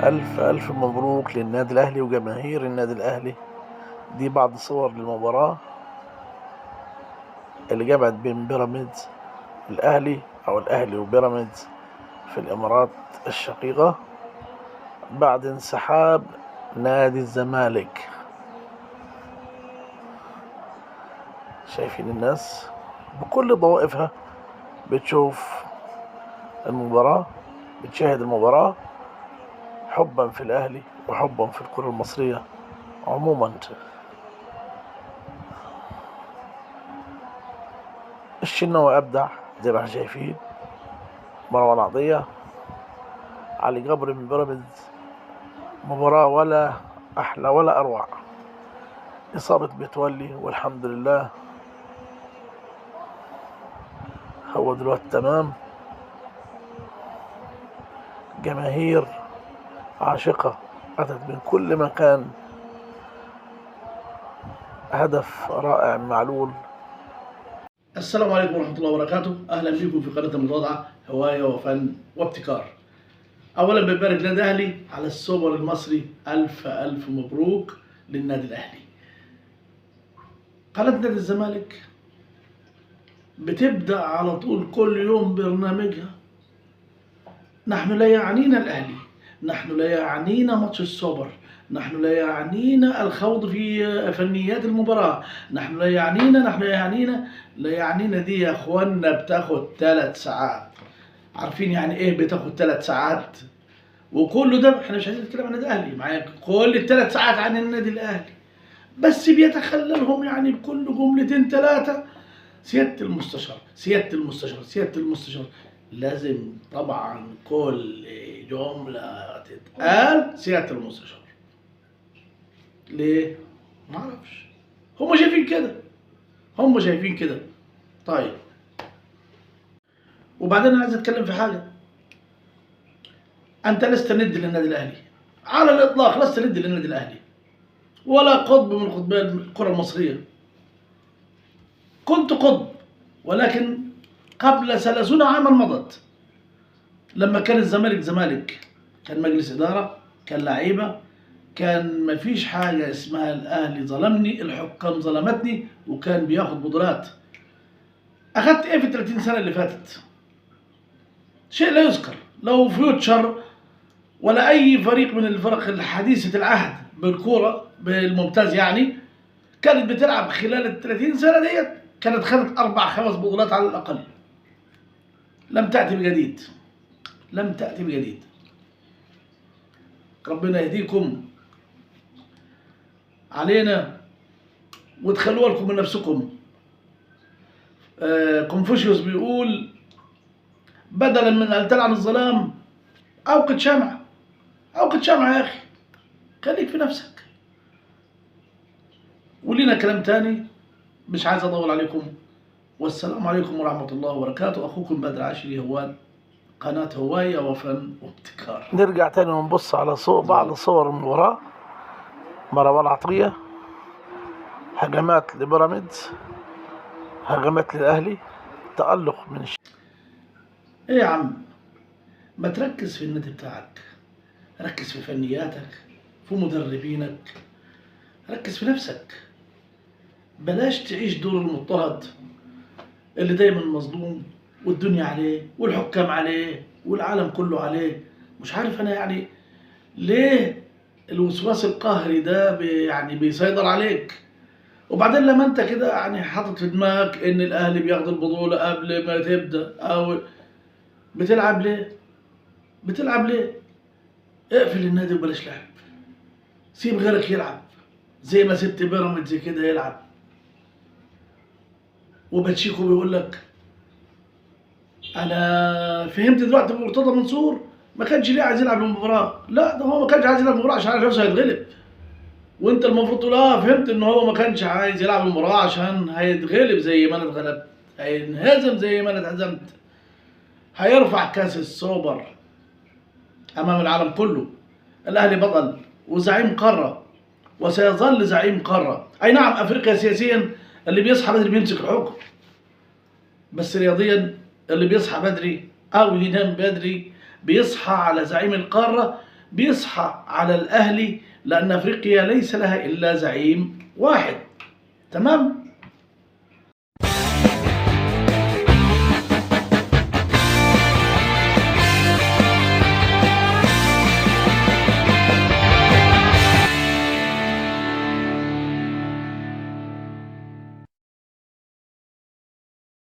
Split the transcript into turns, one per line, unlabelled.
ألف ألف مبروك للنادي الأهلي وجماهير النادي الأهلي. دي بعض صور للمباراة اللي جمعت بين بيراميدز الأهلي أو الأهلي وبيراميدز في الإمارات الشقيقة بعد انسحاب نادي الزمالك. شايفين الناس بكل طوائفها بتشوف المباراة، بتشاهد المباراة حبا في الأهلي وحبا في الكرة المصرية عموما. الشناوي أبدع زي ما احنا شايفين، مروان عطية، علي جبر من بيراميدز، مباراة ولا أحلى ولا أروع. إصابة متولي والحمد لله هو دلوقتي تمام. جماهير عاشقة أتت من كل مكان. هدف رائع معلول.
السلام عليكم ورحمة الله وبركاته، أهلا بكم في قناة المتواضعة هواية وفن وابتكار. أولا بنبارك للنادي الأهلي على السوبر المصري، ألف ألف مبروك للنادي الأهلي. قناة نادي الزمالك بتبدأ على طول كل يوم برنامجها. نحن لا يعنينا الأهلي، نحن لا يعنينا ماتش السوبر، نحن لا يعنينا الخوض في فنيات المباراة، نحن لا يعنينا، نحن لا يعنينا، لا يعنينا. دي يا اخوانا بتاخد 3 ساعات. عارفين يعني ايه بتاخد 3 ساعات؟ وكل ده احنا مش عايزين نتكلم عن النادي الاهلي، معايا كل ال3 ساعات عن النادي الاهلي، بس بيتخللهم يعني بكل جملتين 3 سيادة المستشار، سيادة المستشار، سيادة المستشار. لازم طبعا كل جملة تتقال سيادة المستشار. ليه؟ ما اعرفش، هم شايفين كده، هم شايفين كده. طيب وبعدين انا عايز اتكلم في حاجة. انت لست ند للنادي الاهلي على الاطلاق، لست ند للنادي الاهلي ولا قطب من قطبي الكرة المصرية. كنت قطب، ولكن قبل 30 عاما مضت، لما كان الزمالك زمالك، كان مجلس إدارة، كان لعيبة، كان مفيش حاجة اسمها الأهلي ظلمني، الحكام ظلمتني، وكان بياخد بطولات. أخدت إيه في 30 سنة اللي فاتت؟ شيء لا يذكر. لو فيوتشر ولا أي فريق من الفرق الحديثة العهد بالكورة بالممتاز يعني كانت بتلعب خلال ال 30 سنة ديت، كانت خدت 4 5 بطولات على الأقل. لم تأتي بجديد، لم تأتي بجديد. ربنا يهديكم علينا وتخلوها لكم من نفسكم. كونفوشيوس بيقول بدلا من أن تلعن الظلام أوقد شمعة، أوقد شمعة يا أخي، خليك في نفسك. ولينا كلام تاني مش عايز أطول عليكم، والسلام عليكم ورحمة الله وبركاته. أخوكم بدر عاشري، هواد قناة هواية وفن وابتكار.
نرجع تاني ونبص على بعض صور المباراة. مروان عطية، هجمات لبيراميدز، هجمات للأهلي، تألق من
ايه يا عم، ما تركز في النادي بتاعك، ركز في فنياتك، في مدربينك، ركز في نفسك. بلاش تعيش دور المضطهد اللي دايما مظلوم والدنيا عليه والحكام عليه والعالم كله عليه. مش عارف انا يعني ليه الوسواس القهري ده يعني بيسيطر عليك. وبعدين لما انت كده يعني حاطط في دماغك ان الاهلي بياخد البطولة قبل ما تبدأ، او بتلعب ليه؟ بتلعب ليه؟ اقفل النادي وبلاش لعب، سيب غيرك يلعب زي ما سبت بيراميدز كده يلعب. وباتشيكو بيقول لك انا فهمت دلوقتي مرتضى منصور ما كانش ليه عايز يلعب المباراة. لا، ده هو ما كانش عايز يلعب المباراة عشان عارف نفسه هيتغلب، وانت المفروض تقول اه فهمت ان هو ما كانش عايز يلعب المباراة عشان هيتغلب زي ما انا اتغلبت، هينهزم زي ما انا اتهزمت، هيرفع كاس السوبر امام العالم كله. الاهلي بطل وزعيم قارة وسيظل زعيم قارة. اي نعم افريقيا سياسيا اللي بيصحى بدري بيمسك الحكم، بس رياضيا اللي بيصحى بدري او ينام بدري بيصحى على زعيم القارة بيصحى على الاهلي، لان افريقيا ليس لها الا زعيم واحد. تمام.